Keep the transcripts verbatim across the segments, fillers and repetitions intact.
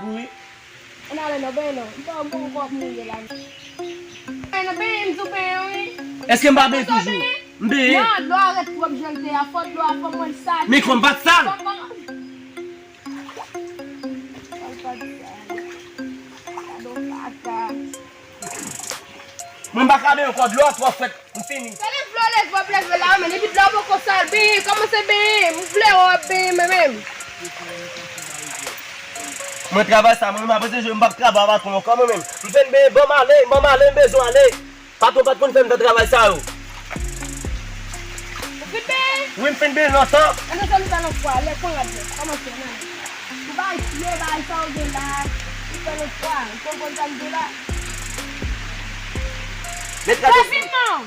Wi. Ann ale non, benyen non. M pa bon kòb mouye la. Benyen non, benyen, m di w benyen wi. Èske m pa benyen toujou? M benyen. Non, dlo a ret twòp jan l te a, fò dlo a fò mwen l sale. Men kò m pa t sal. Fò m pa Al pa t sal. Gade yon kaka. Mwen m pa ka benyen ankò, dlo a twò frèt, m fini. Se leve w leve w ap leve la, men epi dlo a poko sal, benyen, kòmanse benyen, m vle wè w ap benyen mwen menm. Mwen travay sa, mwen menm apre se jwe, m p ap travay patwon ankò mwen menm. M fin benyen, ban m ale, ban m ale, m bezwen ale. Patwon pa t konn fè m fè travay sa yo. Ou fin benyen? Wi, m fin benyen lontan. Ann ansanm sa lòt fwa, lè konn rad yo, kòmanse nan. Ou bay fye, bay sa ou gen la, ou fè lòt fwa, ou konn konn sa m gen la. Met rad yo. Rapidman!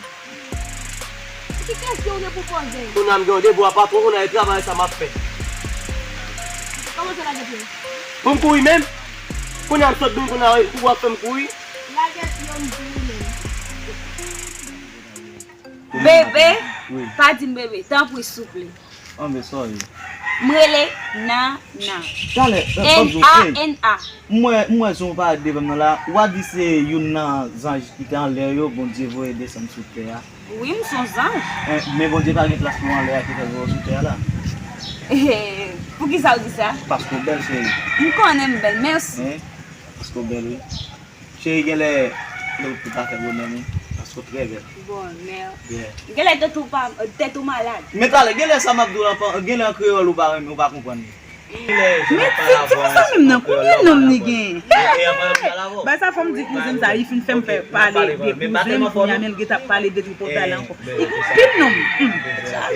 Ki kesyon ou gen pou poze? Kounye a m gen yon devwa patwon, kounye a e travay sa m ap fè. Kòmanse lage pye. Pou m kouri menm? Kounye a m sot benyen, kounye a ou w ap fè m kouri? Lage pye w m di ou menm. Bebe, wi. Pa di m bebe, tanpri, souple. Anben, sorry. M rele Nana. Talè, eh, N A N A. M wè, m wè se yon parèt devan m nan la. Ou pa di se youn nan zanj ki te anlè yo, Bondye voye desann sou tè a? Wi, m se yon zanj. Eh, men Bondye pa gen plas pou anlè a ki fè l voye w sou tè a la. Eh, poukisa w di sa? Paske w bèl, cheri. M konnen m bèl, mèsi. Eh, paske w bèl, wi. Cheri, genlè, nou tout afè bonè nou, paske w trè bèl. Bon, men, yeah, genlè tèt ou pa, tèt ou malad. Men talè, genlè sa m ap di w la, genlè an kreyòl ou pa renmen, ou pa konprann li. Men ti, ti fi sa menm nan, konbyen nonm li gen? Bay sa fò m di kouzen m sa, li fin fè m pè pale de kouzen m, kounye a men l gentan ap pale de tripotay la ankò. Li gen anpil nonm.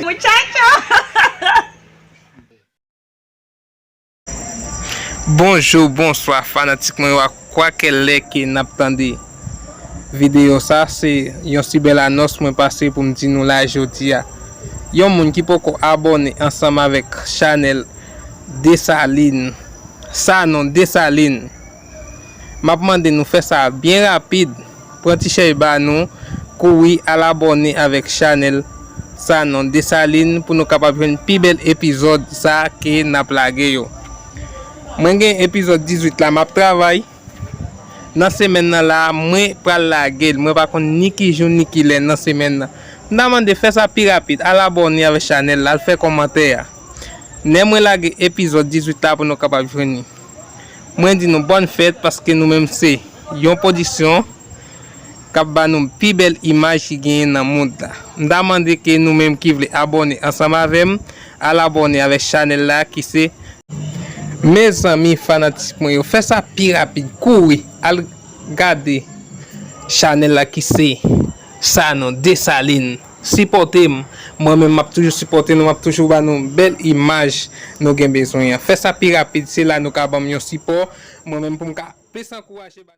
Muchacho! Bonjou, bonswa, fanatik mwen yo, a kwakèlè ke n ap tande videyo sa, se yon si bèl anons mwen pase pou m di nou la jodi a. Yon moun ki poko abòne ansanm avèk chanèl Desalin, Sanon Desalin, m ap mande nou fè sa byen rapid. Pran ti chèy ba nou, kouri al abòne avèk chanèl Sanon Desalin pou nou kapab jwenn pi bèl epizòd sa ke n ap lage yo. Mwen gen epizòd dizuit la, m ap travay. Nan semèn nan la, mwen pral lage l. Mwen pa konn ni ki jou ni ki lè nan semèn nan. M ta mande fè sa pi rapid, al abòne avèk chanèl la, al fè kòmantè a. Lè mwen lage epizòd dizuit la pou nou kapab jwenn li. Mwen di nou bòn fèt paske nou menm se yon pwodiksyon k ap ba nou pi bèl imaj ki genyen nan mond la. M ta mande ke nou menm ki vle abòne ansanm avè m, al abòne avèk chanèl la ki se. Mezanmi fanatik mwen yo, fè sa pi rapid, kouri al gade chanèl la ki se Sanon Desalin. Sipòte m. Mwen menm, m ap toujou sipòte nou, m ap toujou ba nou bèl imaj nou gen bezwen an. Fè sa pi rapid, se la nou ka ban m yon sipò. Mwen menm, pou m ka plis ankouraje ba